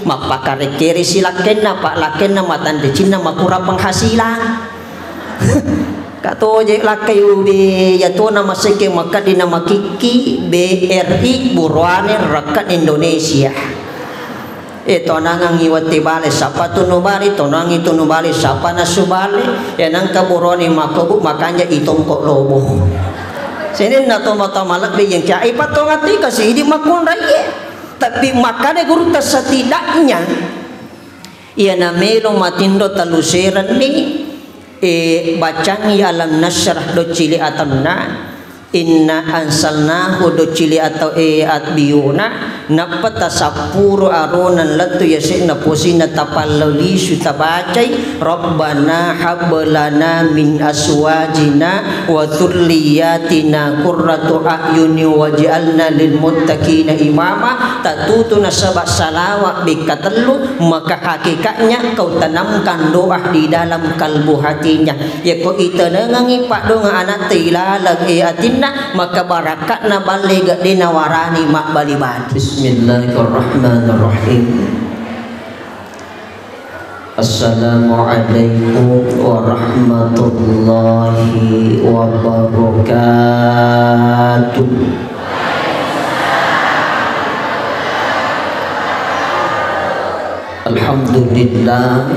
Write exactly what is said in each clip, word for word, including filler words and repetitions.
Mappakarekkere si lakkenna, pa lakkenna matanre cinna makurang penghasilan. Katoje lakkai ube yatona maseke makaddi na makikki B R I buruane rakkana Indonesia. E, tonangangi wette bale, sapa tunu bale, tonangi tunu bale, sapa nasu bale, ya nangka buruane makobu makanja itongko lobo. Senenna tomatoa malebbi yang kia ipatongati kasidi makunrai. Tapi makanya guru setidaknya Iyana melo matinro taluserenni, e, bacangngi Alam Nasyrah doccili atanna, Inna anzalnahu doccili atau, e, atbiuna, nappa tasappuro aronang lettu yase'na posina tapallolisu tabacai, Rabbana hab lana min azwajina wa dzurriyyatina qurratu a'yuni waj'alna lil muttaqina imama. Tatutu nasaba salawa bekka tellu, maka hakikatnya kau tanamkan doa di dalam kalbu hatinya. Yako itenengengi paddoang anatta ilaleng e atinna, maka barakatna balle gedde nawarani mabbali-bali. Bismillahirrahmanirrahim. Assalamualaikum warahmatullahi wabarakatuh. Alhamdulillah.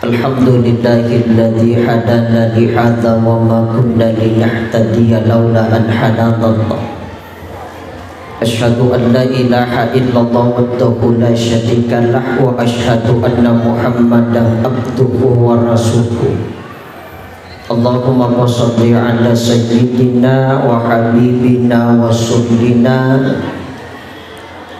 Alhamdulillahilladzi hadana lihadza wa ma kunna linahtadiya laula an hadanallah. Asyhadu an la ilaha illallah wahdahu la syarika lah wa asyhadu anna Muhammadan abduhu wa rasuluh. Allahumma shalli ala sayyidina wa habibina wa rasulina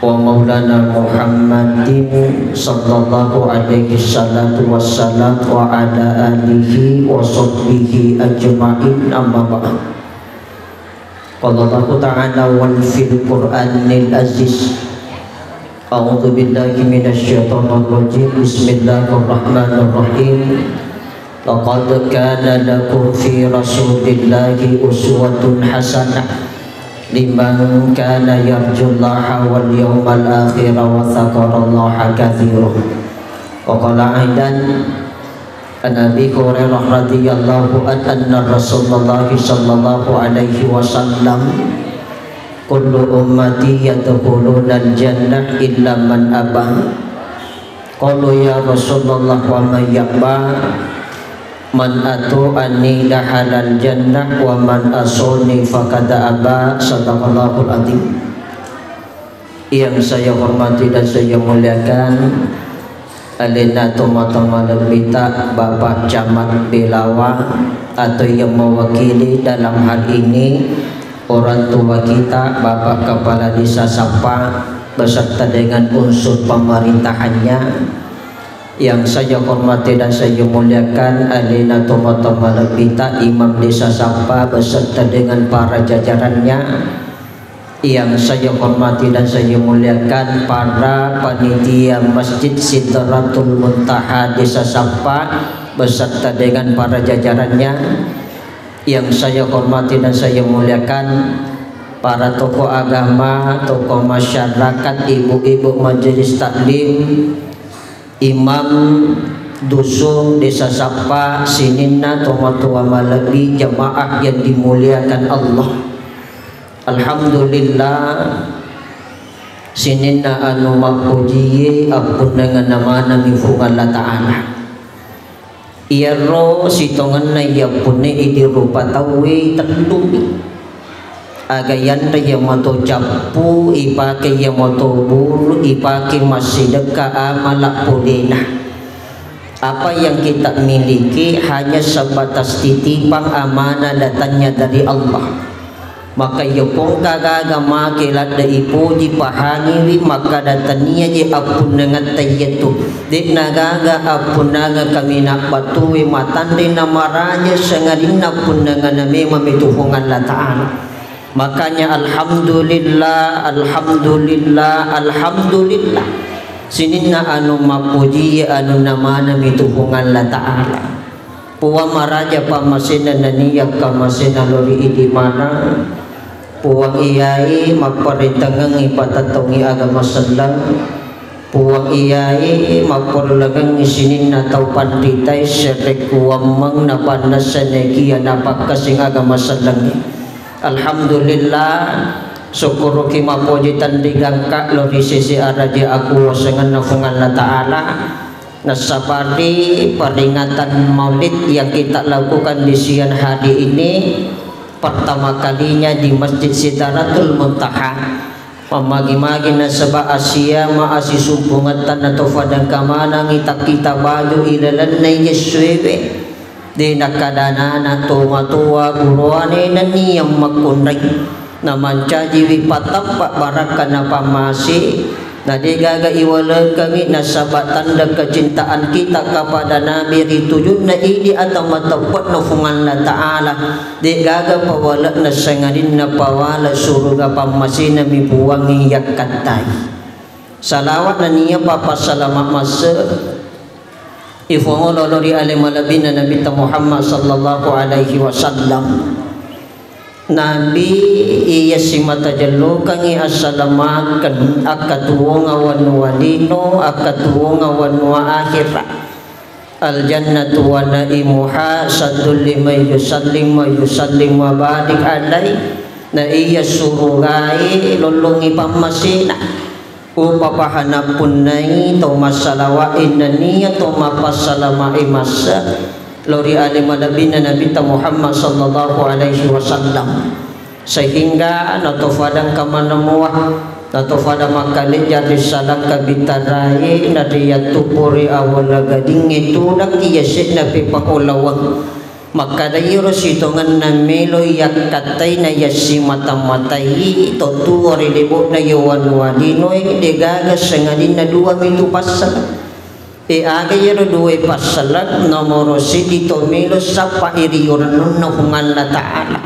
wa maulana Muhammadin sallallahu alaihi salatu wassalam wa ala alihi wa sahbihi ajma'in, amma ba'd. Qala Allahu ta'ala wal fil Qur'anil aziz. A'udzu billahi minasy syaithanir rajim. Bismillahirrahmanirrahim. Laqad kana lakum fi Rasulillahi uswatun hasanah liman kana yarjullaha wal yawmal akhir wa dzakarallaha katsira. Wa qala aidan, an Abi Hurairah radhiyallahu anhu, anna Rasulullah sallallahu alaihi wasallam, kullu ummati yadkhulunal jannah illa man aba. Qalu ya Rasulullah wa man ya'ba? Man ata'ani dakhalal jannah wa man asani faqad aba. Sadaqallahul adzim. Yang saya hormati dan saya muliakan, alena tomatoa malebbita Bapak Camat Belawa atau yang mewakili dalam hal ini orang tua kita Bapak Kepala Desa Sappa beserta dengan unsur pemerintahannya. Yang saya hormati dan saya muliakan, alena tomatoa malebbita Imam Desa Sappa beserta dengan para jajarannya. Yang saya hormati dan saya muliakan para panitia Masjid Sidratul Muntaha Desa Sappa beserta dengan para jajarannya. Yang saya hormati dan saya muliakan para tokoh agama, tokoh masyarakat, ibu-ibu majelis taklim, imam dusun, Desa Sappa, sininna tomatoa malebbi, jamaah yang dimuliakan Allah. Alhamdulillah, sininna anu mappojie appunnangenna manengngi Fuang Allah Ta'ala. Iyaro sitongenna iyappunne idi rupa tauwe tellumi. Aga yanre iya mato cappu, ipake iya mato buru, ipake massidekka amala polena. Apa yang kita miliki hanya sebatas titipan amanah datangnya dari Allah. Maka iya pongka gaga make ladde ipoji pahangiwi makkada tania je appunnangetta iyatu. De'na gaga appunnangeng kaminang batue matanre na maraja sangadinna appunnangenna memang mitu Puang Allah Ta'ala. Makanya alhamdulillah, alhamdulillah, alhamdulillah. Sininna anu mappuji anunna maneng mitu Puang Allah Ta'ala. Puang maraja pammasena nennia kammasena lao ri idi maneng. Puang iyae mapparentangengngi patettongngi agama selleng. Puang iyae mapporlengengngi sininna tau panritai serekkuwammeng napannessa nekia napakkasing agama sellengnge. Alhamdulillah, sukkuruki mapoji tenrigangka lo ri sisi araja akuwasengenna Puang Allah Ta'ala. Nasabari peringatan Maulid yang kita lakukan di siang hari ini pertama kalinya di Masjid Sidratul Muntaha. Mammagi-magi nasaba asia ma asisumpungetta na to fadangka manangi takkita baju ilalenna ijessuewe. De nakkadanana tomatoa buroane nennia makkunrai. Namancajiwi patappa barakka na pammase, na degaga iwalekengngi nasaba tanda kecintaan kita kepada Nabi ri tujunna idi atau mateppe'na Puang Allah Ta'ala. Degaga pawale'na sangadinna pawale suruga pammasena mi Puangnge yakkattai. Salawat nennia papassalama masse ifongolo lo ri ale malebbina Nabitta Muhammad sallallahu alaihi wasallam. Nabi iya simata jellokangngi assalamaken akkatuwonga wanua lino, akkatuwonga wanua akhira. Al-jannatu wa na'imuha saddul liman yusallim wa yusallim wa barik alai. Na iya surugae lollongngi pammasena. Upa pahanappunnai to massalawae nennia to mappassalamae masse lo ri ale malebbina Nabitta Muhammad sallallahu alaihi wasallam. Sehingga nato fadang kamanamua, nato fada makkalejja ri salangka bitarae, na riyattuppo ri awala gadingnge tudang iya se'na pepang ulaweng. Makkada iyaro sitongenna melo yakkattai na yassimata-matai to tuo ri lebo'na yo wanua linoe, degaga sangadinna dua mitu passala. E, aga iyaro duwe passaleng? Nomoro siddi to melo sappai ri urennunna Puang Allah Ta'ala.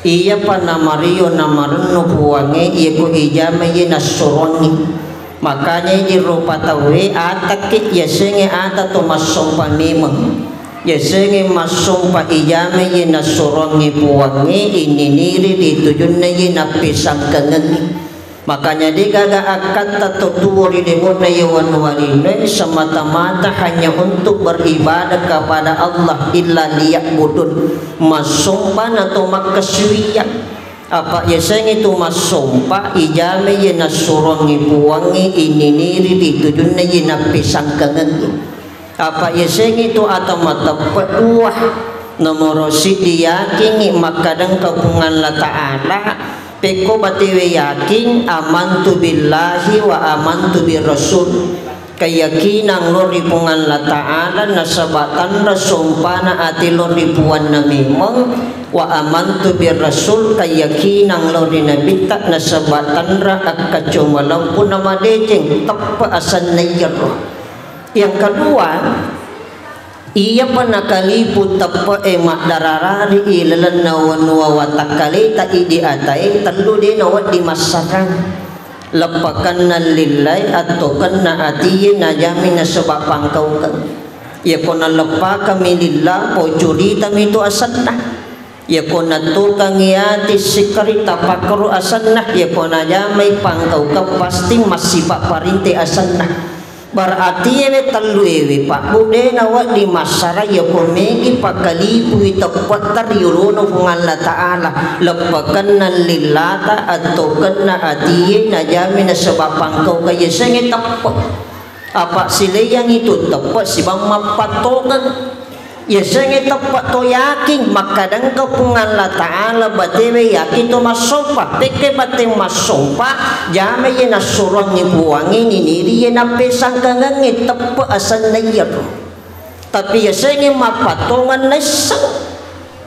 Iyapa namario namarennu Puangnge, iyako ijama iye nassuroangngi. Makanya idi rupa tauwe atakke yasengnge ata to massompa memeng. Yasengnge massompa ijama iye nassuroangngi Puangnge, ininiri ri tujunna iye nappesangkangengngi. Makanya degaga akkatta to tuo ri lebo'na yo wanua linoe semata-mata hanya untuk beribadah kepada Allah illa liya'budun, massompa na to makkasuwiyang. Apa yasengnge tu massompa, ijama iye nassuroangngi Puangnge, ininiri ri tujunna iye nappesangkangengngi. Apa yasengnge tu ata mateppe dua. Nomoro siddi yakingngi makkadengka Puang Allah Ta'ala, pekko batewe yakin, amantu billahi wa amantu bir rasul. Keyakinang lo ri Puang Allah Ta'ala nasaba tanra sompana ati lo ri Puanna memeng, wa amantu bir rasul, keyakinang lo ri Nabitta nasaba tanra akkacomalampu na madeceng, teppe asenna iyaro. Yang kedua, iyapa nakalipu teppe'e maddararari ilalenna wanua watakkaleta idi atae tellu de nawedding massarang. Leppakenna lillae, attokenna atie, najami nasaba pangkaukeng. Iyako naleppakami lillah, pocuritami tu asenna. Iyako nattukangngi ati sikkari tapakkaru asenna, iyako najamai pangkaukeng pasti massipa parinte asenna. Berarti ewe tellu ewe pabbu de nawedding massara iyako megi pakalipui teppetta ri yolona Puang Allah Ta'ala, leppakenna lillata, attokenna atie, najami nasaba pangkaukeng yasengnge teppe. Apa sileyangngi tu teppe sibang mappattongeng. Yasengnge teppe to yakin, makkadengka Puang Allah Ta'ala batewe yakin to massompa. Pekke bate massompa, jama iye nassuroangngi Puangnge, niniri iye nappesangkangengnge, teppe asenna iyaro. Tapi yasengnge mappattongeng naisseng.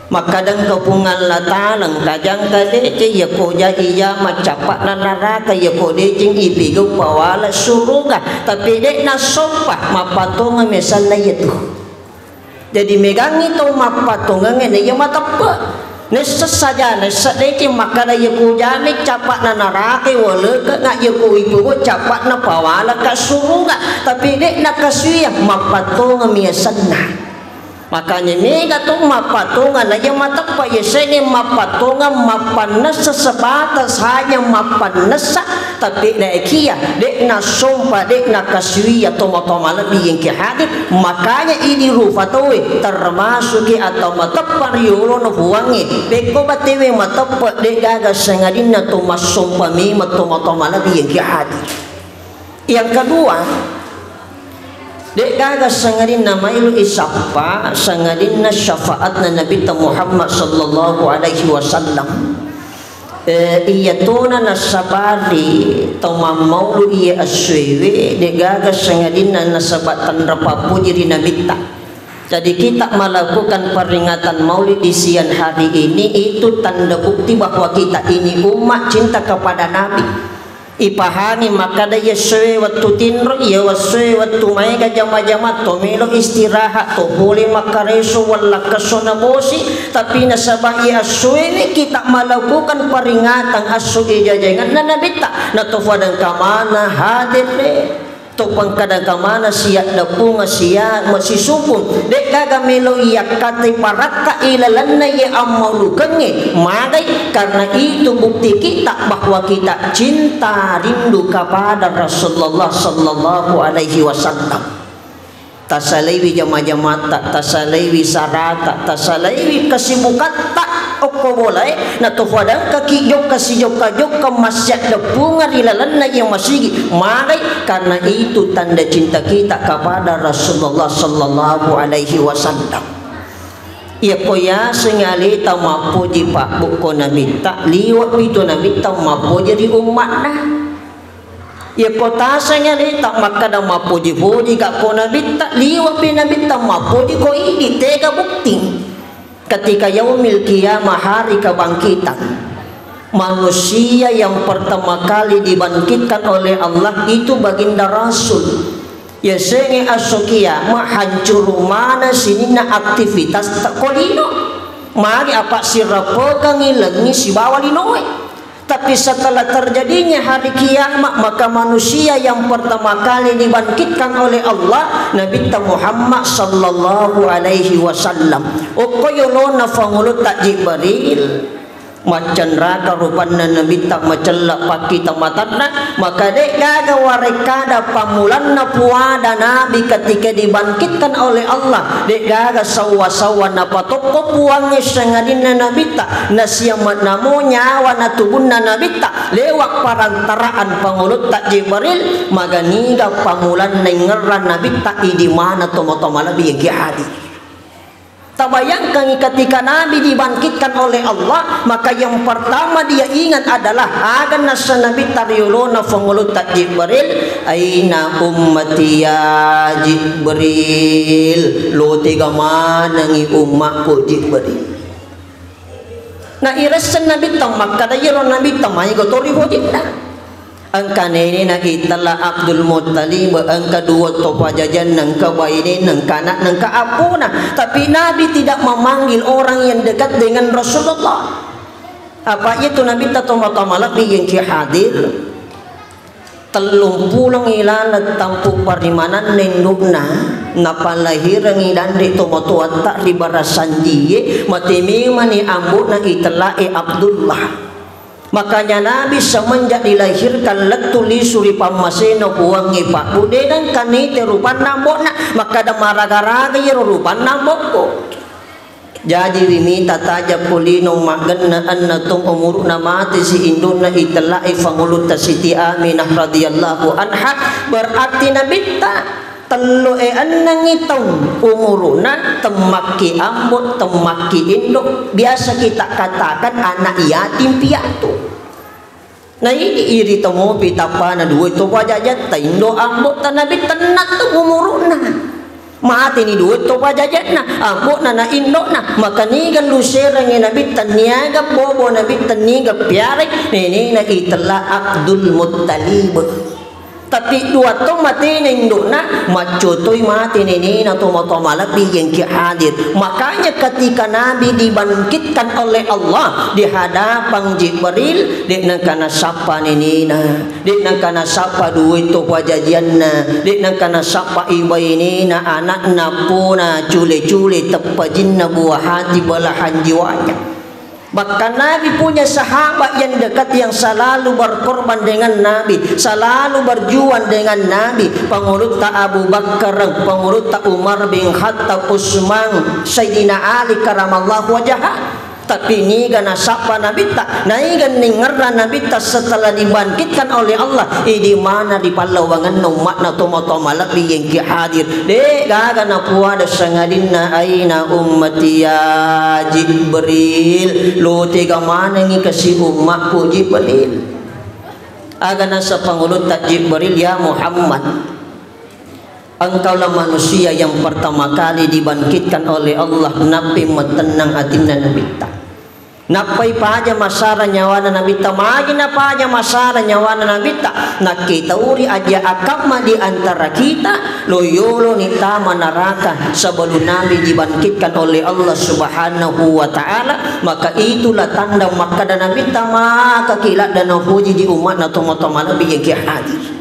Makkadengka Puang Allah Ta'ala, engka jangka deceng, iyako ja ijama cappa'na naraka, iyako deceng ipigau pawala suruga. Tapi de nassompa, mappattongeng mi asenna iyatu. Jadi megangngi tau mappatongengnge na iya mateppe. Nessa saja, nessa deceng makkada iya kujame capa'na narake waleke, na iya ku ipugo capa'na pawalaka suruga. Tapi de nakasuiya, mappatongeng mi asenna. Makanya mega tu mappatonga na iya mateppa, iya senge mappatonga mappannessa sebatas hanya mappannessa, tapi naekia de'na sompa, de'na kasuia tomatoa malebbi engke hadir. Makanya idi rupa tauwe termasuki atau mateppa ri yolona puangnge. Pekko batewe mateppa, de'gaga sangadinna to massompa memeng tomatoa malebbi engke hadir. Yang kedua, de'gaga sangadinna mailu isappa sangadinna syafaatna Nabitta Muhammad sallallahu alaihi wasallam. Eh, iya tona nasabari to mammaulu iya essoewe, de'gaga sangadinna nasaba tanra pappuji ri Nabitta. Jadi kita melakukan peringatan maulid di siang hari ini itu tanda bukti bahwa kita ini umat cinta kepada Nabi. Ipahami makkada iya essoe wettu tinro, iya essoe wettu maega jama-jama, to melo istirahat, to pole makkareso wallakkesso nabosi, tapi nasaba iya essoe ni kita melakukan peringatan esso ijajenganna Nabitta, na to fadang kamana hadir de. To pangkadang kamana siaddeppungeng sia masisukung, de'gaga melo iyakkate parakka ilalenna iye ammaulukengnge, magai, karena itu bukti kita bahwa kita cinta rindu kepada Rasulullah sallallahu alaihi wasallam. Tasalaiwi jama-jamatta, tasalaiwi sarata, tasalaiwi kesibukatta okko bolae, na to fadangkaki jokka sijokka-jokka massiaddeppungeng ri lalenna iya masigi, magai, karena itu tanda cinta kita kepada Rasulullah sallallahu alaihi wasallam. Iya ko yaseng aleta mappoji pabbukko Nabitta, liwa pitu Nabitta mappoji ri ummatna. Iya ko taseng aleta makkada mappoji-poji ka ko Nabitta, liwa pi Nabitta mappoji ko idi, tega bukti. Ketika yaumil qiyamah, hari kebangkitan, manusia yang pertama kali dibangkitkan oleh Allah itu baginda Rasul. Yasenge esso kiamat hancuru mana sininna aktivitas ta ko lino. Magi apa sirapokangi lengi sibawa linoe. Tapi setelah terjadinya hari kiamat, maka manusia yang pertama kali dibangkitkan oleh Allah, Nabitta Muhammad sallallahu alaihi wasallam. Okko yolona Fangulutta Jibril, maccenraka rupanna Nabitta, macella pakkita matanna, maka de'gaga warekkada pammulanna puada Nabi ketika dibangkitkan oleh Allah, de'gaga sawwa-sawwa napatokko puangnge sangadinna Nabitta, nasiama namo nyawa na tubunna Nabitta lewat parantaraan Pangulutta Jibril, maganiga pamulanna ingerrang Nabitta idi mana tomatoa malebbi engke hadir. Tabayangkangi ketika Nabi dibangkitkan oleh Allah, maka yang pertama dia ingat adalah aga nassa Nabitta ri yolona Pangulutta Jibril, "Aina ummati ya Jibril?" Lo tega manengi ummakku Jibril. Na iresseng Nabitta makkada, iyaro Nabitta maega to ri pojinna. Engka nenena itella Abdul Muttalib, engka dua to pajajanna, engka bainenna, engka anakna, engka abbona. Tapi Nabi tidak memanggil orang yang dekat dengan Rasulullah. Apa itu Nabitta tomatoa malebbi engke hadir? Tellung puleng ilaleng tampu parimananna indu'na, napalahirengngi danre tomatoatta ri barasanjie, mate memani ambo'na itellae Abdullah. Makanya Nabi semenjak dilahirkan lettu lisu ri pammasena Puangnge, Pak, Bu, de nengka nite rupanna ambo'na, makkada maraga-raga iyaro rupanna ambo'ku. Jaji wi mita tajappo lino maggenna enna taung umuru'na mate si indu'na itellae Pangulutta Siti Aminah radhiyallahu anha, berarti Nabitta tellu e ennengngi taung umuru'na, temmakki ambo, temmakki indo, biasa kita katakan anak yatim piatu. Na idi iri tomopi tappana dua to pajajatta, indo ambo ta Nabitta enneng taung umuru'na. Mateni dua to pajajanna, ambo'na na indo'na, maka niga luserengngi Nabitta, niaga bobo Nabitta, niga piarai, nenena itella Abdul Muttalib. Tapi dua taung matena indo'na, maccotoi mate nenena tomatoa malebbi engki hadir. Makanya ketika Nabi dibangkitkan oleh Allah di hadapan Jibril, de' nengka nasappa nenena, de' nengka nasappa duwe to pajajianna, de' nengka nasappa ibainena, anakna, pona, cule-cule, teppajinna, buah hati, belahan jiwanya. Bahkan Nabi punya sahabat yang dekat yang selalu berkorban dengan Nabi, selalu berjuang dengan Nabi. Pangulutta Abu Bakar, pangulutta Umar bin Khattab, Utsman, Sayyidina Ali karamallahu wajhah. Tapi niga nasappa Nabitta, naiga ningerra Nabitta setelah dibangkitkan oleh Allah, idi mana di pallawangenna umma'na tomatoa malebbi engki hadir. De' gaga napuada sangadinna aina ummati ya Jibril, lo tega manengi kasi ummakku Jibril. Aga nasa pangulutta Jibril, ya Muhammad, engkaulah manusia yang pertama kali dibangkitkan oleh Allah, nappi matennang atinna Nabitta. Nappai paja masara nyawana Nabitta, magi napaja masara nyawana Nabitta, nakkitauri aja akamma di antara kita, lo yoloni tama naraka sebelum Nabi dibangkitkan oleh Allah Subhanahu wa Ta'ala. Maka itulah tanda makkada Nabitta, maka kiladda napuji di umma'na tomatoa malebbi engki hadir.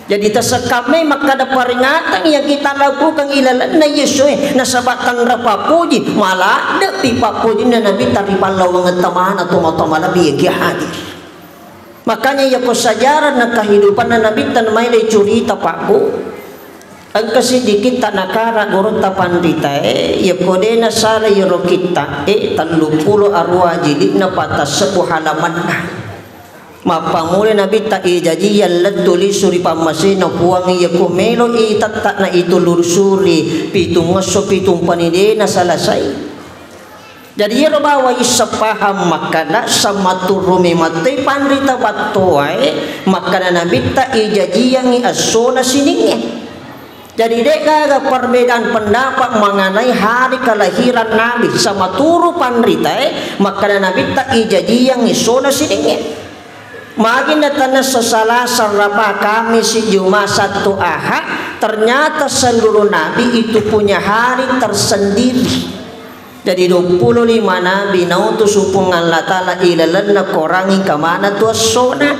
Jadi, tasekkammai makkada peringatan yang kita lakukan ilalenna Yesu e, nasaba tanra pappuji, maladde'pi pappujinna Nabitta ri pallawangetta maneng tomatoa malebbi engki hadir. Makanya, yako sejarah na kehidupanna Nabitta namaele curita, Pak, Bu. Engka siddikitta nakara gurutta panritae, yako de nasala iyaro kitta e, telluppulo arua jili'na, patassebbu halamanna. Mappammula Nabitta ijajiyang lettu lisu ri pammasena Puang, iyako melo itetta na itulusuri pitung esso pitung pani de nasalasai. Jadi, iyaro bawang isseng paham makkada, sammatturumi mattoi panrita battoae, makkada Nabitta ijajiyangngi essona siningnge. Jadi, de'gaga perbedaan pendapat mengenai hari kelahiran Nabi. Samaturu panritae, makkada Nabitta ijajiyangngi essona siningnge. Magi natanessa Salasa, Raba, Kamisi, Juma, Sattu, Aha, ternyata seluruh nabi itu punya hari tersendiri. Jadi, duappulo lima nabi nautusu Puang Allah Ta'ala ilalenna korangngi kamana tu essona.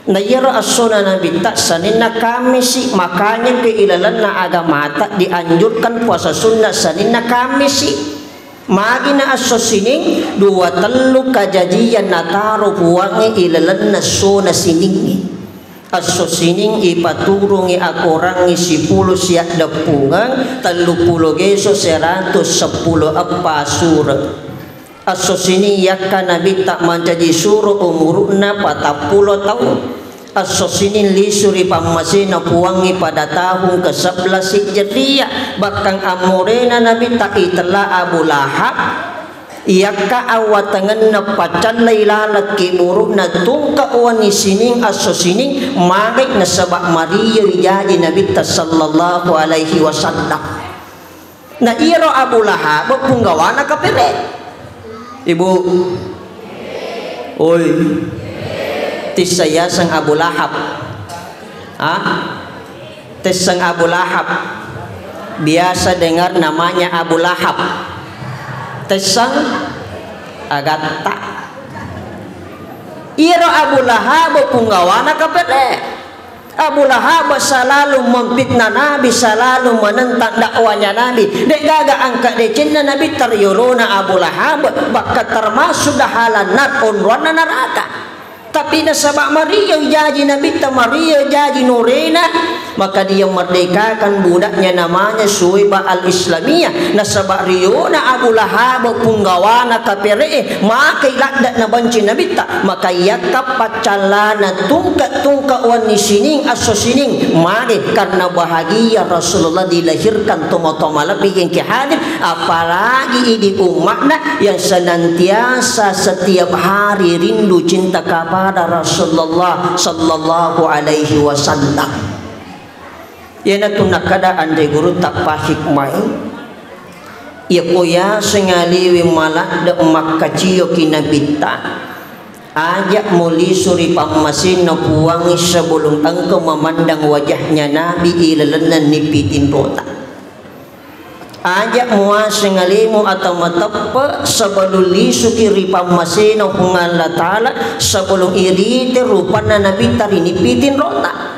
Na iyaro essona Nabitta Seninna Kamisi, makanya ke ilalenna agamata dianjurkan puasa sunnah Seninna Kamisi. Magina esso Sining, dua tellu kajajiang nataro Puangnge ilalenna essona Siningnge. Esso Sining ipaturungi akorangngi sipulu siaddeppungeng, telluppulo geso seratus seppulo eppa sure. Esso Sining yakka Nabitta mancaji suro umuru'na patappulo taung. Esso Sining lisu ri pammasena Puangnge pada tahung ke sebelas Hijriah, bahkan ammorena Nabitta itella Abu Lahab, iyakka awatengenna paccallai laleng kiburu'na tungke wenni Sining esso Sining magai nasaba marioi jaji Nabitta sallallahu alaihi wasallam. Na iyaro Abu Lahab punggawana kapere. Ibu. Oi. Tissa yaseng Abu Lahab. Ah? Tesseng Abu Lahab. Biasa dengar namanya Abu Lahab. Tesseng agatta. Iyaro Abu Lahab punggawana kapere. Abu Lahab selalu memfitnah Nabi, selalu menentang dakwahnya Nabi. De'gaga angka decenna Nabitta ri yolona Abu Lahab, bahkan termasuk dahalan nar onroanna neraka. Tapi nasaba mario jaji Nabitta, mario jaji nurena, maka dia merdekakan budaknya namanya Suwaiba Al-Islamiyah. Nasaba riona Abu Lahab punggawana kapere'e, makai ladde nabenci Nabitta, maka iyakka paccallana tungke-tungke wenni Sining, esso Sining, mage karena bahagia Rasulullah dilahirkan tomatoa malebbi engki hadir, apalagi idi umma'na yang senantiasa setiap hari rindu cinta kepada Rasulullah sallallahu alaihi wasallam. Iyanatu nakkeda anre gurutta pahikmai, iyako yaseng aliwe maladde makkaciyoki Nabitta, Aja' mulisu ri pammasenna Puang sebelum engkau memandang wajahnya Nabi ilalenna nipitinrota. Aja' muaseng alemu atau mateppe' sebelum lisuki ri pammasena Puang Allah Ta'ala, sebelum irite rupanna Nabitta ri nipitinrota.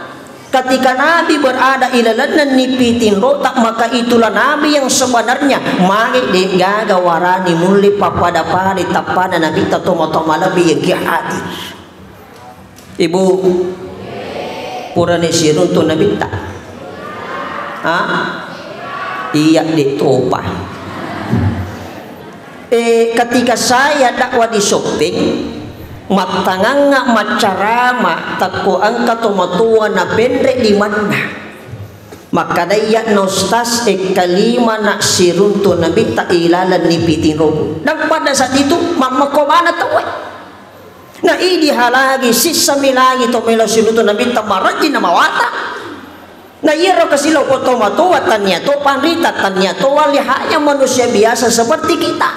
Ketika Nabi berada ilalenna nipitinrota, maka itulah Nabi yang sebenarnya. Magi de'gaga warani mulle pappada-pada tappana Nabitta tomatoa malebbi yang ki hadir. Ibu, purane siruntu Nabitta? Ha? Iya, de' topa. Eh, ketika saya dakwah di Soppeng, mattangangnga maccarama, takko engka tomatoa napenre limanna. Makkadai, "Iya na Ustaz, eh, kalimana siruntu Nabitta ilalenni pitinroku." Dan pada saat itu, mammekko bana tauwe. Na idi halagi, sissami lagi to melo siruntu Nabitta marajji na mawata. Na iyaro kasi lao ko tomatoa, tania to panrita, tania to wali, hanya manusia biasa seperti kita.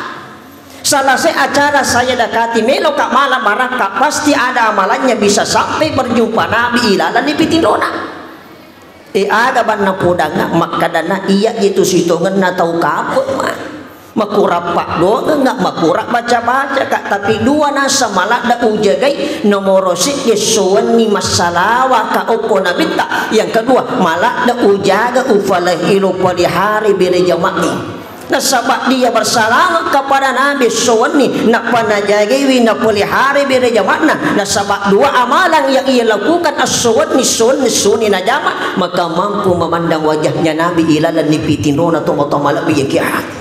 Selesai acara saya dakati, melo ka mala barakka, pasti ada amalannya bisa sampai berjumpa Nabi ilalenni pitinrona. E, aga banna podangnga, makkadana iya itu sitongenna tau kape' ma. Makurang paddoangengnga, makurang baca-baca ka, tapi dua nasa maladde ujagai, nomoro seddi essowenni massalawa ka okko Nabitta, yang kedua maladde ujaga ufalahilo palihari bere jama'e. Nasaba dia bersalawat kepada Nabi essowenni, nappa najagaiwi napelihara bere jama'na. Nasaba dua amalan yang ia lakukan essowenni, essowenni, essowenni najama, maka mampu memandang wajahnya Nabi ilalenni pitinrona tomatoa malebbi yang ki hadir.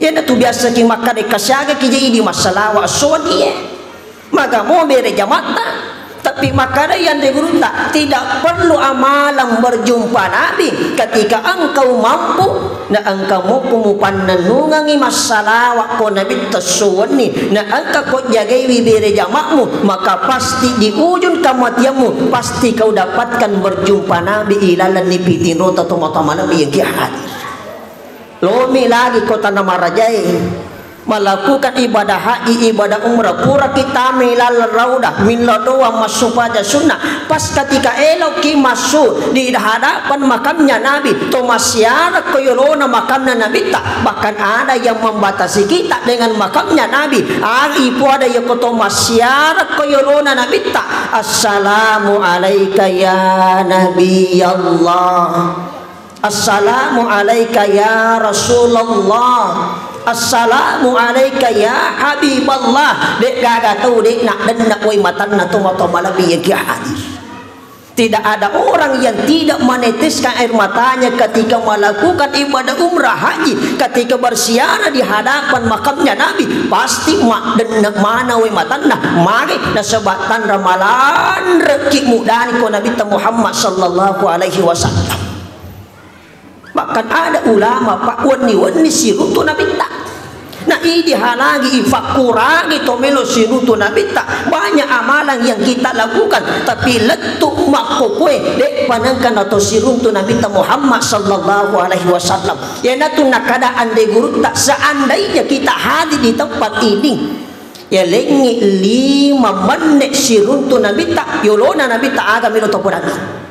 Iyanatu biasa ki makkada kasiaga ki jadi massalawa essowenni, eh. Magamo bere jama'ta, tapi makkadai anre gurutta, tidak perlu amalan berjumpa Nabi, ketika engkau mampu, na engka mokko mupannennungengi massalawa ko Nabitta essowenni, na engka ko jagaiwi bere jama'mu, maka pasti di ujung kematianmu, pasti kau dapatkan berjumpa Nabi ilalenni pitinrota tomatoa malebbi yang ki hadir. Lomi lagi ko tana marajae, melakukan ibadah haji, ibadah umrah, pura kita milal raudah, millau doa massu paja sunnah. Pas ketika eloki massu di hadapan makamnya Nabi, to massiara ko yolona makamna Nabitta. Bahkan ada yang membatasi kita dengan makamnya Nabi. Ari ipo ada yako to massiara ko yolona Nabitta. Assalamu alaika ya Nabi Allah. Assalamu alaika ya Rasulullah. Assalamu alaika ya Habiballah. De' gaga tau de' na denna wai matanna tomatoa malebbi yang ki hadir. Tidak ada orang yang tidak meneteskan air matanya ketika melakukan ibadah umrah haji, ketika berziarah di hadapan makamnya Nabi, pasti ma denna mana wai matanna. Magi nasaba tanra malanre ki mudani ko Nabitta Muhammad sallallahu alaihi wasallam. Bahkan ada ulama, Pak, wenni-wenni siruntu Nabitta. Na idi halagi ifakkurangi to melo siruntu Nabitta. Banyak amalan yang kita lakukan, tapi lettu makkokoe, de' panengka na to siruntu Nabitta Muhammad sallallahu alaihi wasallam. Iyanatu nakada anre gurutta, seandainya kita hadir di tempat ini, yalengngi lima menne siruntu Nabitta, yolona Nabitta aga melo to podangi.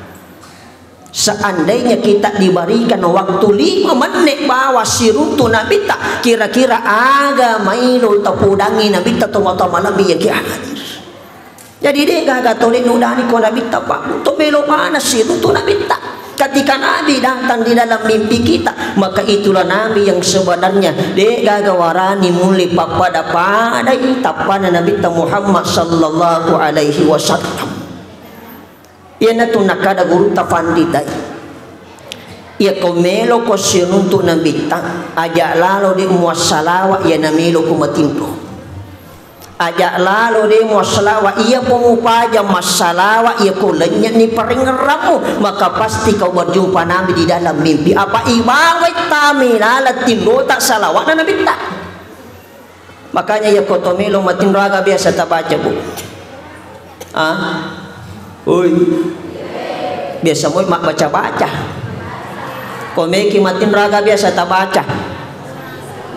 Seandainya kita diberikan waktu lima menit bawa siruntu Nabitta, kira-kira aga maelo tapodangi Nabitta tomatoa malebbi yang ki hadir. Jadi de' gaga tole nudani ko Nabitta, Pak, untuk melo mana siruntu Nabitta. Ketika Nabi datang di dalam mimpi kita, maka itulah Nabi yang sebenarnya. De' gaga warani mulle pappada-padai tappana Nabitta Muhammad sallallahu alaihi wasallam. Iyanatu nakkada gurutta panritai. Iyako meloko siruntu Nabitta, aja' lalo de' muassalawa iyana meloko matinro. Aja' lalo de' muassalawa, iyapo mupaja massalawa, iyako lennye'ni parengngerrammu, maka pasti kau berjumpa Nabi di dalam mimpi. Apa ibawai tami laleng tinrota salawa'na Nabitta. Makanya iyako to melo matinro aga biasa tabaca, Bu? Ah? Oi. Biasa moi mabbaca-baca. Ko meki matinro aga biasa tabaca?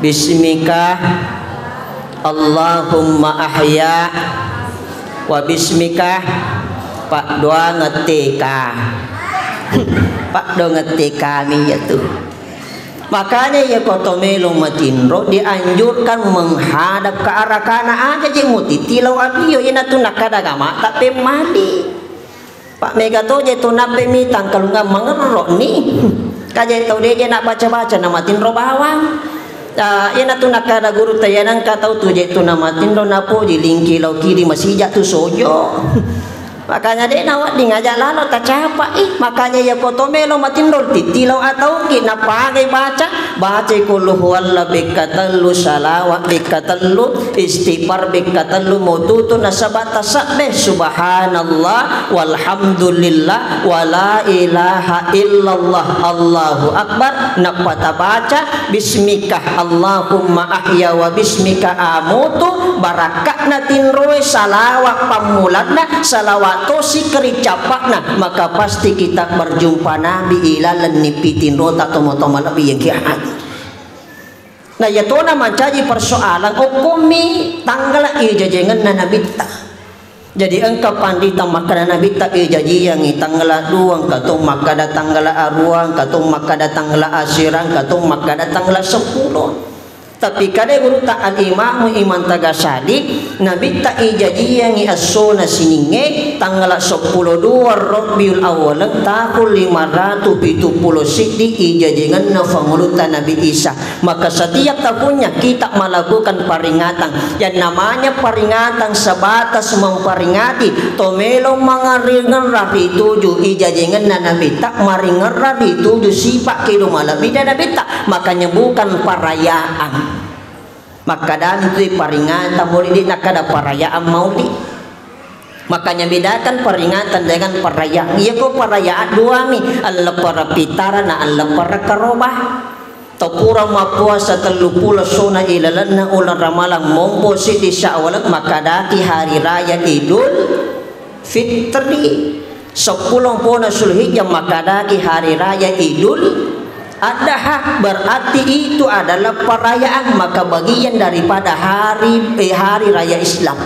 Bismika Allahumma ahya Wa bismika, paddoangeng teka. Paddoangeng tekami iyatu. Makanya iya ko to melo matinro dianjurkan menghadap ke arah kana, aja je mutitilau abio, iyanatu nakkada agama, tapi mandi. Pak mega to je to nappe mi tangkalungang mangerro ni. Kaje tau de je na baca-baca na matinro bawang. Ah, iyanatu nakkada gurutta, iya nengka tau tu je tu namatinro napoji lingki lao kiri masija tu sojo. Makanya de nawedding aja lalo tacapai. Makanya iya ko to melo matinro tittilau atauki napagai baca, bacai qul huwallah bekka tellu, salawat bekka tellu, istighfar bekka tellu, motutu nasaba tasabbe subhanallah walhamdulillah wala ilaha illallah Allahu akbar, nappa tabaca bismika Allahumma ahya wa bismika amutu, barakka'na tinroe, salawa pammulanna, salawa tosi kericappa'na, maka pasti kita berjumpa Nabi ilalenni pitinrota tomatoa malebbi yang kia hadir. Nah, iya tona mancaji persoalan, okkomi tanggala ijajengenna nabitta. Jadi engka panrita makkada nabitta ijajiangi tanggala dua, engka to makkada tanggala arua, engka to makkada tanggala asera, engka to makkada tanggala seppulo. Tapi kada gurutta Al-Imamu Imam Tagasali, nabitta ijajiangi essona siningnge tanggala seppulo dua Rabiul Awal tahun lima ratu pitu pulo siddi ijajengenna fangulutta Nabi Isa. Maka setiap tahunnya kita melakukan peringatan. Yang namanya peringatan sebatas memperingati, to melo mangaringerra rituju ijajengenna nabitta, maringerra rituju sipa kedo malebbina nabitta. Makanya bukan perayaan. Makkadani tu peringatan maulid, nakkada perayaan maulid. Makanya bedakan peringatan dengan perayaan. Iya ko perayaan duami, alleppara pitara na alleppara karoba. Tau pura mappuasa tellu pulo sona ilalenna uleng Ramalang mompo siddi Syawal makkadaki hari raya Idul Fitri. Seppulo pona Zulhijjah makkadaki hari raya Idul Adha. Berarti itu adalah perayaan, maka bagian daripada hari, eh, hari raya Islam.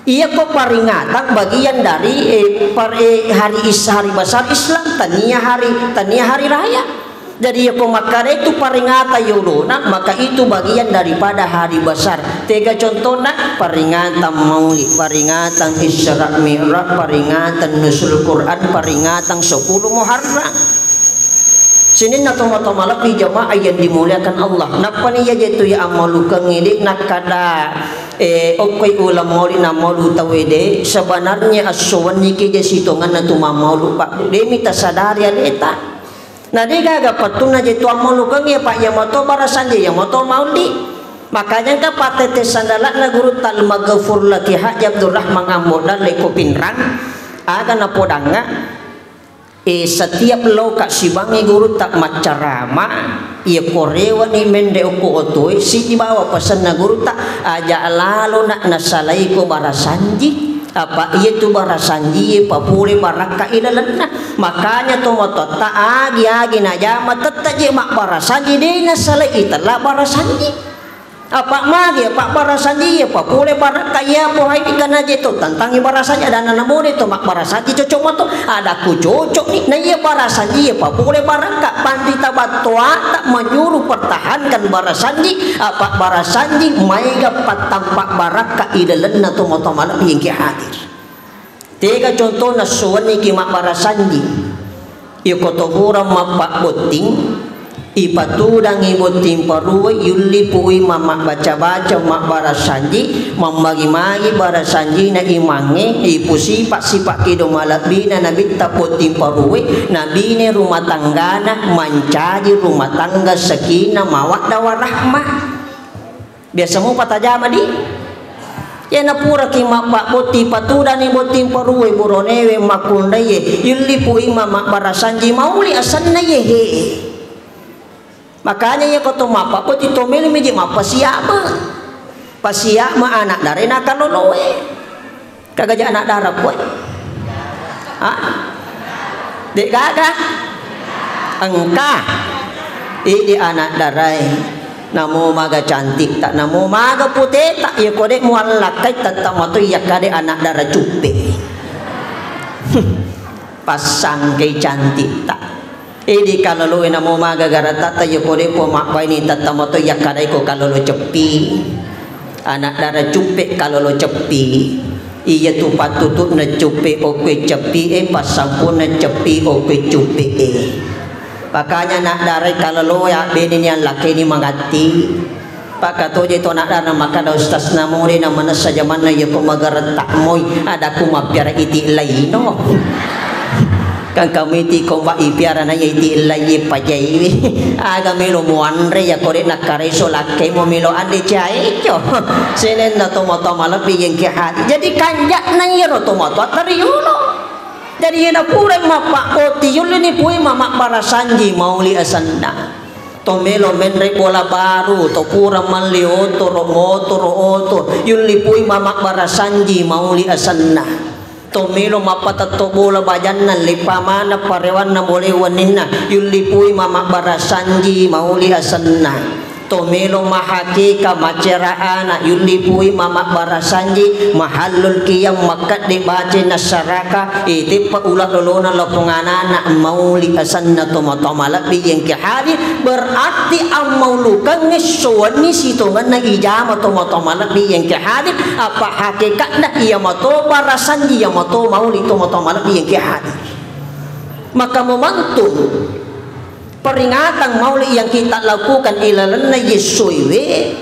Iya ko peringatan bagian dari, eh, per-, eh, hari is-, hari besar Islam, tania hari, tania hari raya. Jadi iya ko makkada itu peringatan yolona, maka itu bagian daripada hari besar. Tega contohna, peringatan Maulid, peringatan Isra Mi'raj, peringatan Nuzul Quran, peringatan sepuluh Muharram. Sininna tomatoa malebbi jamaah yang dimuliakan Allah. Nappani iya je tu ya ammalukengnge de nakkada, eh, okkoi uleng maulid na maulid tauwe de, sebenarnya esso wenni ki je sitongenna tu mammaulid, Pak. De mi tasadari aleta. Na de gaga pettunna je tu ammalukengnge, Pak, iya mato barasanji, iya mato maulid. Makanya engka pattette sandala'na gurutta Al-Maghfur Laki Haji Abdurrahman Ambo Dalle ko Pinrang, aga napodangnga. Eh, setiap loka sibangngi gurutta maccarama, iya ko rewani menre okko otoe, siji bawa pesenna gurutta, aja lalo nak nasalaiko barasanji, apa iya tu barasanji, iya papole barakka ilalenna. Makanya tomatoatta agi-agi najama tette je mabbarasanji, de nasalai itella barasanji. Apa magi, apa barasanji, apa pole barakka iya pohai kana je to tantangi barasanji, ada nana mode to mak barasanji cocok mato, ada ku cocok ni, na iya barasanji, apa pole barakka, pandita battoa tak menyuruh pertahankan barasanji, apa barasanji, maega pattampak barakka ilalenna to moto malebbi yang ki hadir. Tega contona suwenniki mabbarasanji. Iyako to furang mappabbotting, ipatudangi botting paruwe, yullipui ma-, mabbaca-baca mabbarasanji, mammagi-magi barasanjina imangnge, ipusipa-sipa kedo malebbina nabitta botting paruwe, nabine rumah tanggana, mancaji rumah tangga sakinah mawaddah warahmah. Biasa mupa tajama di? Iyana puraki mappabbotti patudani botting paruwe buronewe makkunraie, yullipu imma mabbarasanji mauli asenna iye he. Makanya iyako to mappabbotti to melo miji mappasiama. Pasiama anak dare nakaloloe. Kagaja anak dara koe? Ha? De'gaga? Engka. Idi anak darae. Namo maga cantikta, namo maga puteta, iya ko de' muallakkai tetta mato iya kade anak dara cuppe. Passangkai cantikta. Idi kaloloe namo maga garatta, iya ko de' po mabbaini tetta mato iya kadai ko kalolo ceppi. Anak dara cuppe kalolo ceppi. Iya tu pattutu'na cuppe okkoe ceppi e, passampunna ceppi okkoe cuppe e. Makanya anak darai kaloloe abbene ni allakeni magatti. Pakkatoje to anak dara makkada, "Ustaz, namo de' na manessa jamanna iya ko magaretta moi, ada ku mappiara iti laino." Kan kamu iti komba ipiara na iya iti lai pajaiwi. Aga melo muanre iya ko de' nakkareso lakkemo melo ande caeco. Senenna to matoa malebbi engke hati. Jadi kanja'na iyaro to matoa tariolo. Jadi iyana pura mappabboti yullini pui mamabbarasanji mauli asenna. To melo menre bola baru, to pura malli otoro, motoro, oto, yulli pui mamabbarasanji mauli asenna. To melo mappatetto bola bajanna, leppa maneng parewanna bole wenninna, yulli pui mamabbarasanji mauli asenna. To melo mahakeka macerana, yulli pui mamabbarasanji mahallul qiyam, makkedde bace nassaraka, iteppa ula lolona lapong anana mauli asenna to matoa malebbi engke hadir, berarti ammaulukengnge sowenni sitongenna ijama to matoa malebbi engke hadir, apa hakekatna iya mato barasanji iya mato mauli to matoa malebbi engke hadir. Maka momentum peringatan maulid yang kita lakukan ilalenna yessoiwe,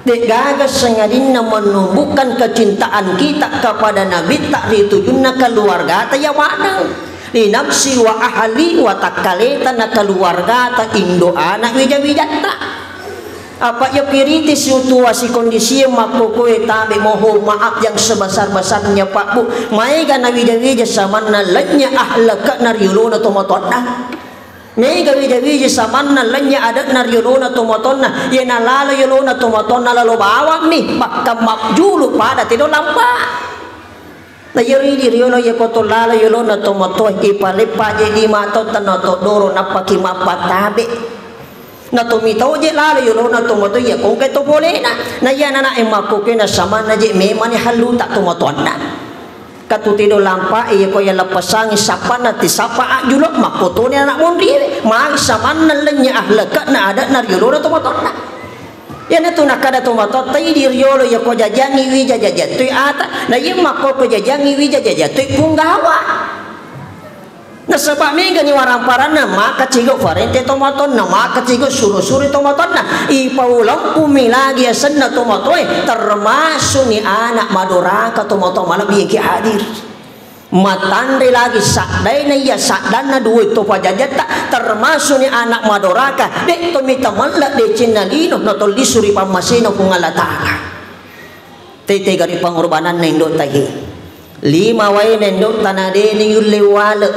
de'gaga sengadinna menumbuhkan kecintaan kita kepada Nabitta ri tujunna keluargata iya maneng. Li nafsi wa ahli, watakkaleta na keluargata, indo ana wija-wijatta. Apa iya piriti siutua sikondisie makkokoe tabe, mohon maaf yang sebesar-besarnya Pak Bu, maega nawija-wija samanna lenya ahlakna riolona tomatoanna. Mega wija-wija samanna lenya ade'na ri yolona tomatoanna. Iyana lalo yolona tomatoanna lalo bawammi, bakka majjulu pada tedo lampa. Na iyaro idi riyolo iya koto lalo yolona tomatoa, ipaleppa je lima tau tenna toddoro nappaki mappatabe. Na tomitau je lalo yolona tomatoa iya kongkai to polena. Na iyana anak e makkokena samanna je memani halluta tomatoanna. Katu tedo lampa e, iya ko iya leppesangi sappanna tisappa ajjulo, makkotoni anak monri e, magi samanna lenya ahlakna ade'na ri yolona tomatoanna. Iyanatu nakkada tomatoatta idi ri yolo, iya ko jajangi wija jajattui ata, na iya makko ko jajangi wija jajattui punggawa. Nasaba megani waramparanna, maka cigo farente tomatoanna, maka cigo suro-suro tomatoanna. Ipaulempu mi lagi asenna tomatoe, termasukni anak madoraka tomatoa malebbi engke hadir. Matanre lagi saddaina iya saddanna dua to pajajatta, termasukni anak madoraka, de' to mita melle decenna lino, natollisu ri pammasena Puang Allah Ta'ala. Tete gari pangorbananna indo tahe. Lima waena indo tanadeni yulle wale.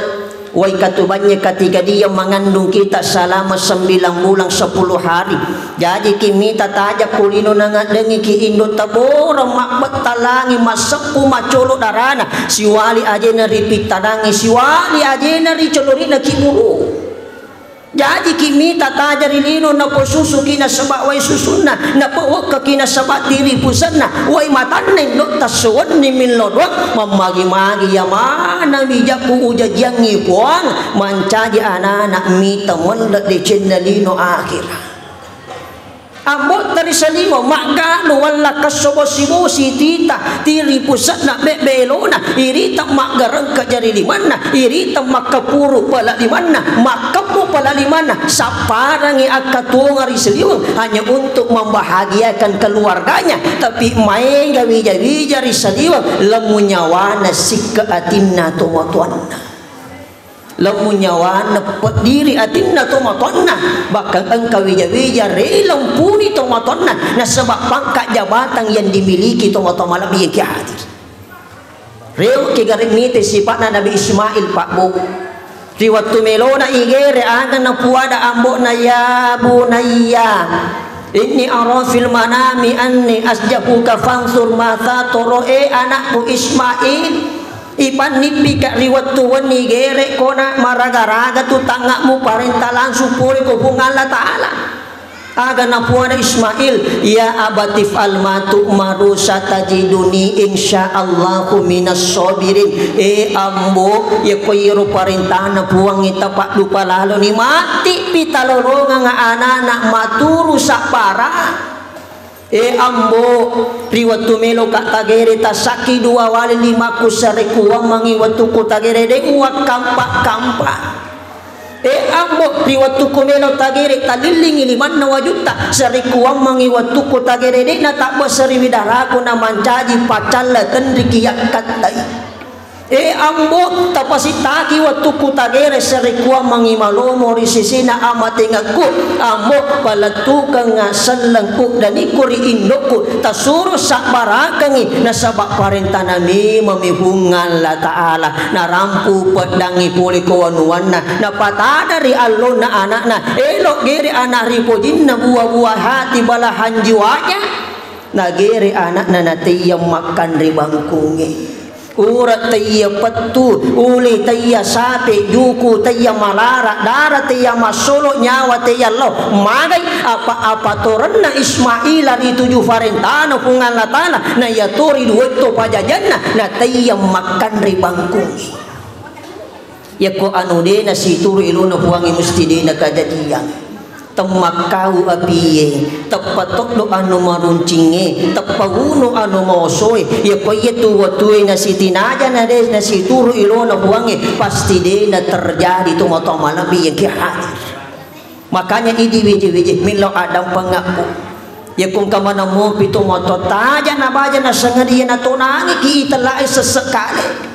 Wai katubanye katiga dia mengandung kita selama sembilan bulan sepuluh hari. Jaji ki mita taja kulino nangaddengi ki indo tabora mabbetta langi maseppu macolo darana. Siwali ajena ri pittanangi, siwali ajena ri colorina ki buru. Jaji ki mita taja ri lino, naposusu ki nasaba wai susunna, napowekke ki nasaba tiri pusenna, wai matanna indo tassewenni millo doang, mammagi-magi iya manami jakku ujajiangngi Puang, mancaji anana mita melle decenna lino akhira. Ambotta ri saliweng, maggalu walla kesso bosi-bosi tita, tiri puse'na bebbe elona, irita maggarengka jari limanna, irita makkapuru pala limanna, makkemmu pala limanna, sapparangi akkatuwonga ri saliweng hanya untuk membahagiakan keluarganya, tapi maega wija-wija ri saliweng, lemu nyawana sikke atinna tomatoanna. Lemu nyawana peddiri atinna tomatoanna, bahkan engka wija-wija rela mpuni tomatoanna nasaba pangkat jabatan yang dimiliki tomatoa malebbi engke hadir. Rewe'ki gare mite sipa'na Nabi Ismail, Pak Bu. Ri wettu melona igere aga napuada ambo'na, "Ya bunayya, inni ara fil manami anni asjahuka fansur masa toro," e anakku Ismail. Ipannippika ri wettu wenni gere kona maraga-raga tu tangngamu parenta langsung pole ko Puang Allah Ta'ala. Aga napuada Ismail, "Ya abati fa'al ma tu'maru satajiduni insyaallahu minas shabirin." Eh ambo, yako iyaro parentana Puangnge tapaddupa laloni, matti pitalolongeng anana maturu sabbara. Eh ambo, ri wettu meloka tagere tasakki dua wali limakku, sarekkuammengngi wettukku tagere de uwakkampa-kampa. Eh ambo, ri wettukku melo tagere talillingi limanna wajutta, sarekkuammengngi wettukku tagere de natabba seriwi daraku namancaji pacalla tenriki yakkattai. Eh ambo, tapasittaki wettukku tagere, sarekkuammengngi malomo ri sisina amatengekku. Ambo, palettukengnga selleng uddanikku ri indokku, tasuro sabbarakengngi, nasaba parentana memammi Puang Allah Ta'ala. Narampu peddangngi pole ko wanuanna, napatada ri allonna ana'na, elo gere ana ripojinna, buah-buah hati belahan jiwanya. Nagere ana'na nateyyang makkanre bangkungnge. Ura taiya pettu, uli taiya sape, juku taiya malara, dara taiya massolo, nyawa taiya lao. Magai apa-apa torenna Ismaila rituju farentana Puang Allah Ta'ala, na yatori duetto pajajanna, na taiya makkanre bangkungnge. Yakko anu de nasituru ilona Puangnge musti de nakajajiang. Temmakkau apie, teppa toddo anu maruncingnge, teppa uno anu maosoe. Yakko iya tu watue nasitinaja na de nasituru ilona Puangnge, pasti de na terjadi tu matoa malebbi yang ki hadir. Makanya idi wiji-wiji millau addampengakku. Yakko engka maneng mopi tu matoa taja na baja nasengadi na tonangi ki itellai sessekale.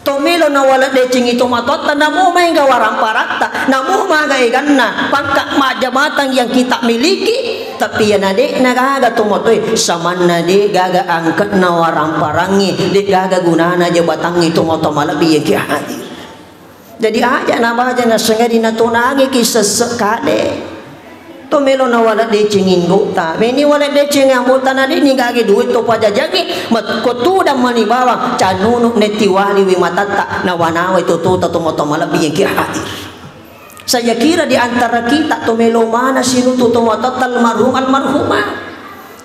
To melo nawala decengi tomatoatta, namo maega waramparatta, namo maga eganna, pangka majjabatan yang kita miliki, tapi yana de nagaga tomatoe, samanna de gaga angkatna waramparangnge, de gaga gunana jabatangnge tomatoa malebbi yang ki hadir. Jadi aja na baja nasengadi natonangi ki sesse kade. To melo nawala deceng indota. Meni wala deceng ambota na deni gage duit to pajajangi. Mat-, ko tudang mani bawang, canunu netti wali wi matatta, nawa-nawa itu tota to moto malebbi yang ki hadir. Saya kira di antara kita to melo mana sinutu to moto almarhum almarhumah.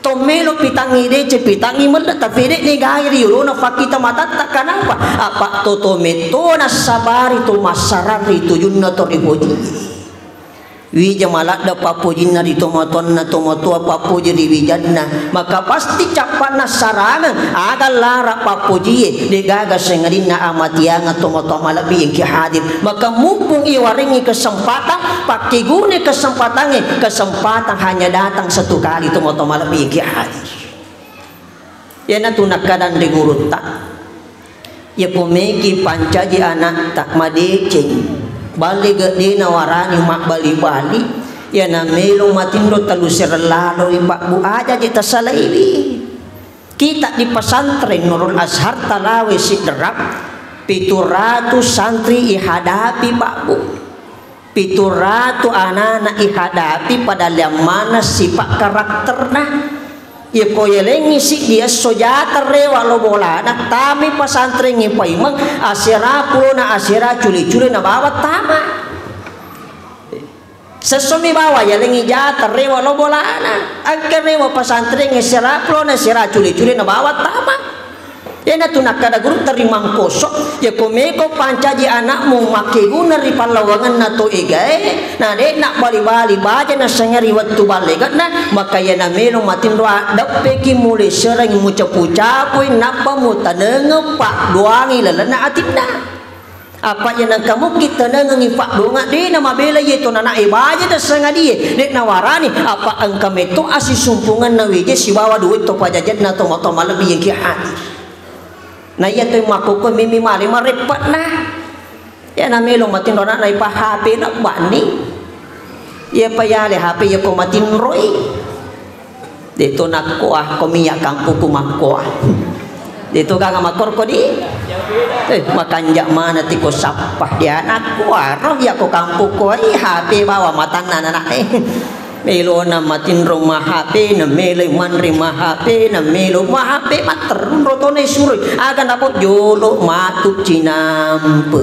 To melo pitangi deceng, pitangi melle, tapi de ni gai ri ulona fakkita matatta. Kanapa? Apa to to metto nasabari to massarang ri tujunna to ripoji. Wija maladde pappojinna ri tomatoanna, tomatoa pappoji ri wijanna, maka pasti cappanna sarangeng aga lara pappojie, degaga sengadinna amatiangeng tomatoa malebbi engki hadir. Maka mumpung iwarengngi kesempatan, pakkeguni kesempatangnge, kesempatan hanya datang satu kali tomatoa malebbi engki hadir. Iyanatu nakkadang ri gurutta, yako meki pancaji anakta madeceng, balle gedde nawarani mabbali-bali, iyana melo matinro tellu sereng laloi pabbu aja je tasalaiwi. Kita di pesantren Nurul Azhar talawe Sidrap, pitu ratu santri ihadapi pabbu. Pitu ratu anana ihadapi pada liammana sipa karakterna. Yako yalengngi siddi esso jateng rewa lo bolana, tami pasantrengngi paimeng, asera pulona asera cule-cule nabawa tama. Sessomi bawa yalengngi jateng rewa lo bolana, engka rewa pasantrengngi asera pulona asera cule-cule nabawa tama. Iyanatu nakkada gurutta ri Mangkoso, yako meko pancaji anakmu makkeguna ri pallawangenna to egae, na de nabbali-bali baja nasengnge ri wettu ballegenna, maka iyana melo matinro addeppeki mule sereng mucapu-capui nappa mutanengeng paddoangi lalenna atinna. Apa iya nengka mukki tenengengi paddoangi, de namabela iye to nanae baja nasengngadie, de nawarani, apa engka metto asisumpungenna wije sibawa duit to pajajanna to mato malebbi engki hadir. Na iya toi makkokko mimmi male mareppe'na. Iyana melo matinro anakna ipa H P na banni. Iya pa yale H P yako matinroi. De to nakkoa ko miya kampukku makkoa. De to gaga makkorko di. Eh, makanja mana tiko sappa dia nakkoa ro yako kampukku ai H P bawa matanna anak eh. Melona matinro ma H P, na meloi manre ma H P, na melo ma H P, matterunro tona isuroi. Aga nabo jolo matu cinampe.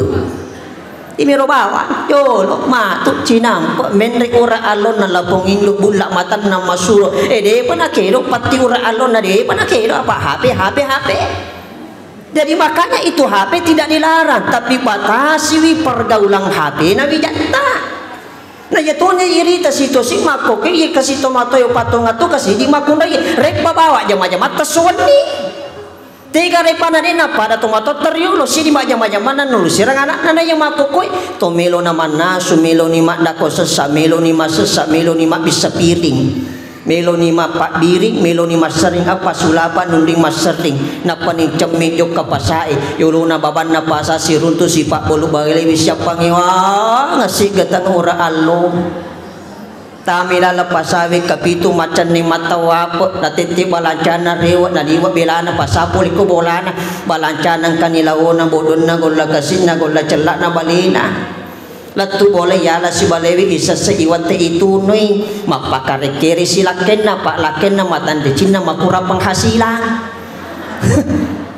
Imiro bawang, yolo, matu, cinampe, menre ura allonna lapong indu, bulla matanna masuro. Eh, depa nakedo patti ura allonna, depa nakedo apa H P, H P, H P. Jadi makanya itu H P tidak dilarang, tapi batasiwi pergaulan H P na wijatta. Na iya toni irita situasi makkokkoe, iya kasi tomatoa patonga tu kasi di makkunrai, reppa bawa jama-jama tassuwenni. Tega repana de napada tomatoa teriolo, sidi majama-jama nanulu sirang anakna na iya makkokkoe, to melona mannasu, meloni maddako sessa, meloni masessa, meloni mabbissa piring. Meloni mappabbiring, meloni masserring, apa sulapa nunring masserring, nappani cemme jokka pasae, yolona babanna pasa siruntu sipabbolu balewi siappangnge, wa, ngassi gatang ura allo. Tami laleng pasawe kapitu macenning mattawape, natette balancana rewe, naliwe belana pasapu liko bolana, balancana engkani laona, bodonna, golla kasinna, golla cellana, balena. Lettu bola yala sibalewi isesse iwatte itunui, mappakarekkere silakkenna, pa lakkenna matanre cinna makura penghasilan.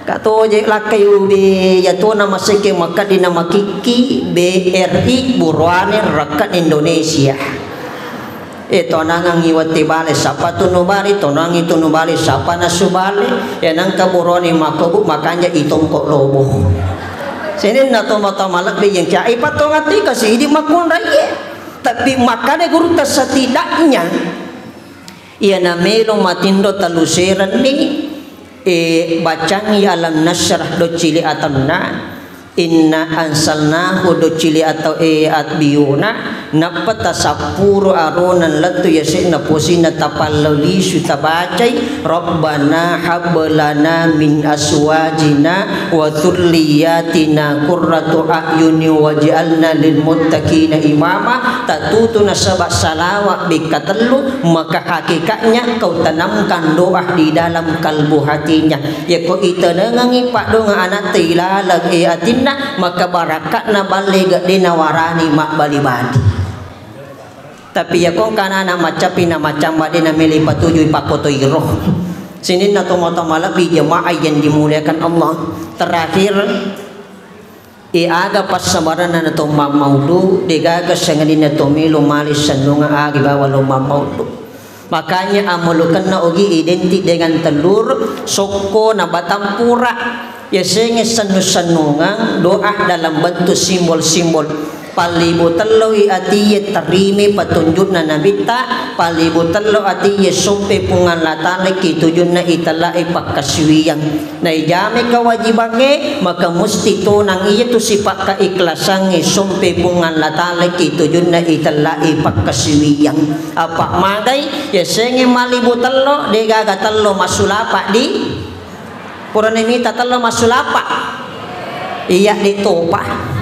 Katoje lakkai ube yatona maseke makkeddi na makikki B R I buruane rakkana Indonesia. E, tonangang iwatti bale, sapa tunu bale, tonangi tunu bale, sapa nasu bale, e, nangka borone makobu makanja itongko lobo. Seninna tomatoa malebbi yang kia ipatongati kasidi makkunraie. Tapi makkada gurutta setidaknya iyana melo matinro taluserenni, e, bacangi alam nasyrah doccili atanna, inna ansalnahu doccili atau e atbiuna, nappa tasappuro arona lettu yase'na posina tapallolisu tabacai, Rabbana hab lana min azwajina wa dzurriyyatina qurratu a'yuni waj'alna lil muttaqina imama. Tatutu nasaba salawa bekka tellu, maka hakikatnya kau tanamkan doa di dalam kalbu hatinya. Yako itenengengi paddoangeng anatta ilaleng e atinna, maka barakka'na balle gedde nawarani mabbali-bali. Tapi yako engkana anak maccapi na maccamba de namele patujui pakkoto iro. Sininna tomatoa malebbi jemaah yang dimuliakan Allah. Terakhir, e aga passabaranna na to mammaudu, degaga sangadinna to melo mali sennunga agi bawa lo mammaudu. Makanya amalukenna ogi identik dengan telur, sokko na batang pura. Yasengnge sennu-sennungeng doa dalam bentuk simbol-simbol. Pallibu telloi atie terime petunjukna nabitta, pallibu tello atie sompe Puang Allah Taala ki tujunna itellai pakkasiwiang. Naijame kewajibangnge, maka musti tonang iyatu sifat keikhlasangnge sompe Puang Allah Taala ki tujunna itellai pakkasiwiang. Apa magai, yasengnge mallibu tello, degaga tello masulapa di Purani mita tello massulapa. Iya de topa.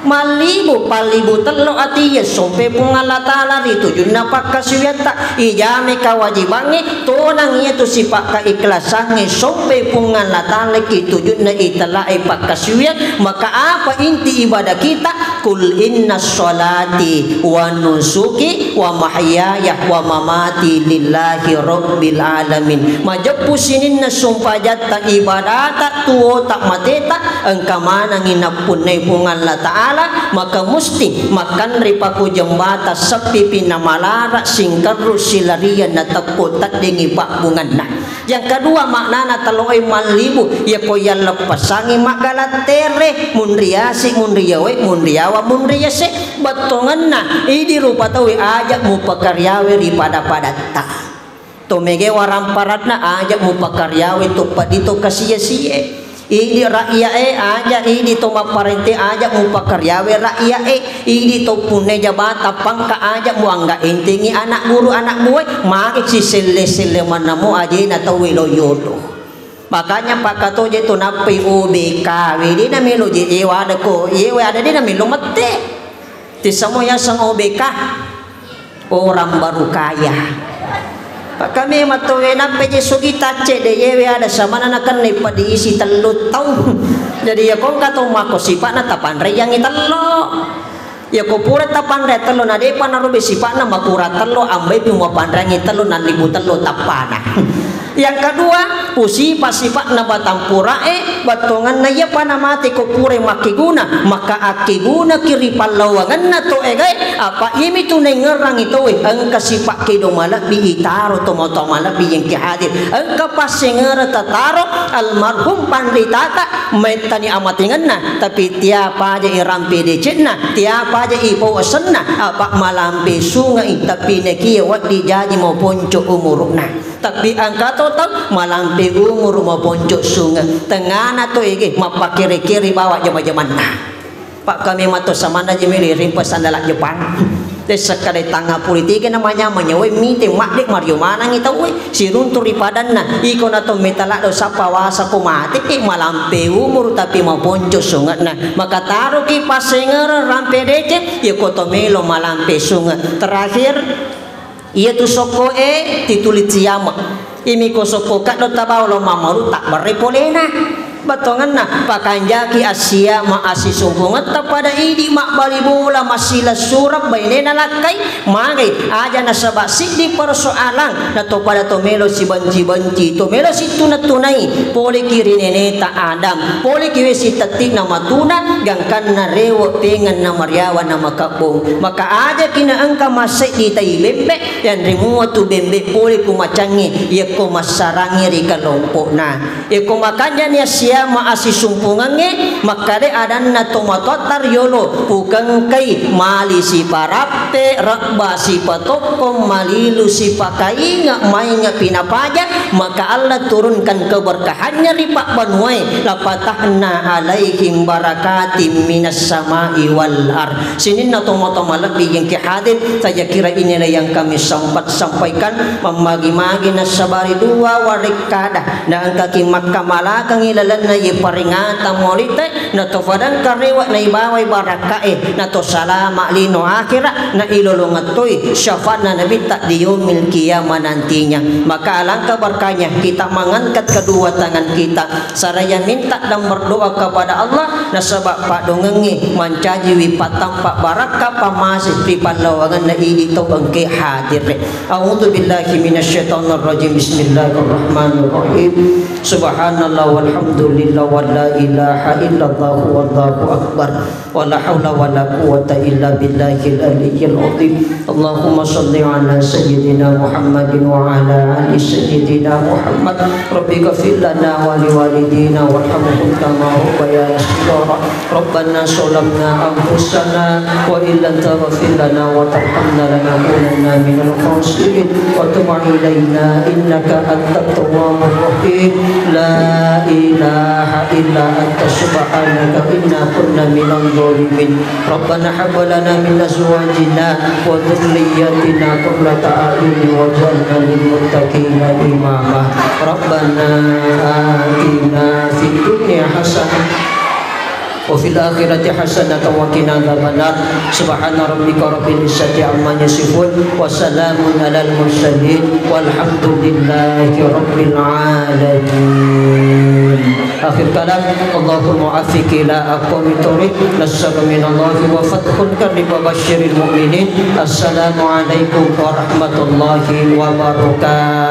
Mallibu, pallibu tello atie sompe Puang Allah Taala ri tujunna pakkasiwiatta. Ijame kewajibangnge, tonang iyatu sifat keikhlasangnge sompe Puang Allah Taala ki tujunna itellai pakkasiwiang. Maka apa inti ibadah kita? Qul inna sholati wa nusuki wa mahyaya wa mamati lillahi rabbil alamin. Majeppu sininna sumpajatta, ibadata, tuwota, mateta, engka manengngi nappunnai Puang Allah Taala, maka musti makkanre pakujeng bata seppipi namalara singkerru silarian natekko teddengngi pabbunganna. Yang kedua, maknana teloe mallibu, yako yalleppessangngi maggalattere, munriasi, munriawe, munriawa, munriase, bettongenna, idi rupa tauwe aja mupakariawe ri pada-padatta. To mege waramparanna aja mupakariawe to peddi to kasie-sie. Idi rakya'e aja, idi to mapparente aja mupakariawe rakya'e, idi to punne jabata pangka aja muangga entengi anak guru anak buae, magi siselle-selle mannamo ajena tauwe lo yodo. Makanya pakkatoje to nappai O B K we, de namelo je, yewa ada ko, yewa ada de namelo mette. Tissamo yaseng O B K. Orang baru kaya. Pakame matowe nappa je sugi tacce de yewe ada samana nakenna padi isi tellu taung. Jadi ya kongka to mako sipakna tapanreyangi tello. Yako pura tapanre tello na depa narobe sipa'na makura tello, ambai pi mupanreangi tello na libu tello tappana. Yang kedua, usipa-sipa'na batang purae, battonganna iyapa namate ko pura makkeguna, maka akkegunaki ri pallawangenna to egae, apa iyami tu naingerrangi towe, engka sipa kedo malebbi itaro to matoa malebbi yengki hadir, engka passengere tataro almarhum panritata, mettani amatengenna, tapi tiapa aja i rampe decenna, tiapa aja i pau asenna, apa malampe sungai, tapi nekia waddi jaji mau ponco umuruna. Tapi engka to tau malampe umuru maponco sunge, tengana to ege mappakere-kere bawa jama-jamanna. Pak kami mato samanna jemili rimpa sandala Jepang. Tessa kada tanga politik na manyamanya we mite madde mario manangi tau we siruntu ri padanna iko na to metala do sappa wasa ko mate e malampe umuru tapi maponco sungatna maka taroki pasengere rampe dece iko to melo malampe sunge. Terakhir Iyatu sokko'e tituli ciyama. Imi ko sokko kaddo tabawa lo mammaru tabbarre polena. Battongenna pakanjaki assia ma assisumpungetta pada idi mabbali bola massila surang bainena lakkai magai aja nasaba siddi persoalan na to pada to melo sibenci-benci to melo sittuna-tunai poleki ri neneta Adam poleki we sitetti'na matuna gangkanna rewe pengenna mariawa na makabbong maka ajaki na engka masseddi tai bembe Yanre mua tu bembe pole ku macangnge, yakko massarangnge ri kalompo'na. Yakko makanjani assiama assisumpungengnge, makkade adanna tomatoatta riyolo, pukengkai mali siparappe, rebba sipatokkong, malilu sipakainge, mainge pinapaja, maka Allah turunkan keberkahannya ri pabbanuae, lapatahna alaihim barakatim minas sama'i wal ar. Sininna tomatoa malebbi engki hadir, saya kira inilah yang kami sempat sampaikan, mammagi-magi nassabari dua warekkada, na engkaki makkamalakengngi lalenna ye peringatan maulidte, na to fadangka rewe na ibawai barakkae, na to salama lino akhira, na ilolongettoi syafaatna nabitta di yaumil qiyamah nantinya. Maka alangkah berkahnya kita mengangkat kedua tangan kita Saraya minta dan berdoa kepada Allah, nasaba paddongengnge mancajiwi patampa barakka pamase ri pallawangenna idi tau engke hadir. A'udzu billahi minasyaitonir rajim. Bismillahirrahmanirrahim. Subhanallah walhamdulillah wa la ilaha illallah wallahu akbar. Wala haula wala quwwata illa billahil aliyyil azim. Allahumma shalli ala sayyidina Muhammadin wa ala ali sayyidina Muhammad. Rabbi ighfir lana wa liwalidina warhamhum kama rabbayana shighara. Rabbana zalamna anfusana wa illam taghfir lana wa tarhamna lanakunanna minal khasirin. Wa tub alaina innaka antat tawwabur rahim. La ilaha illa anta subhanaka inna kunna minadh dhalimin. Rabbana hab lana min azwajina wa dzurriyyatina qurrata a'yunin waj'alna lil muttaqina imama. Rabbana atina fid dunya hasanah wa fil akhirati hasanatan wa qina adzabannar. Subhana rabbika rabbil izzati amma yasifun wa salamun alal mursalin walhamdulillahi rabbil alamin. Akhir kalam, Allahumma afiq ila aqwamit thariq, nasrun minallahi wa fathun qarib wa basyiril mu'minin. Assalamualaikum warahmatullahi wabarakatuh.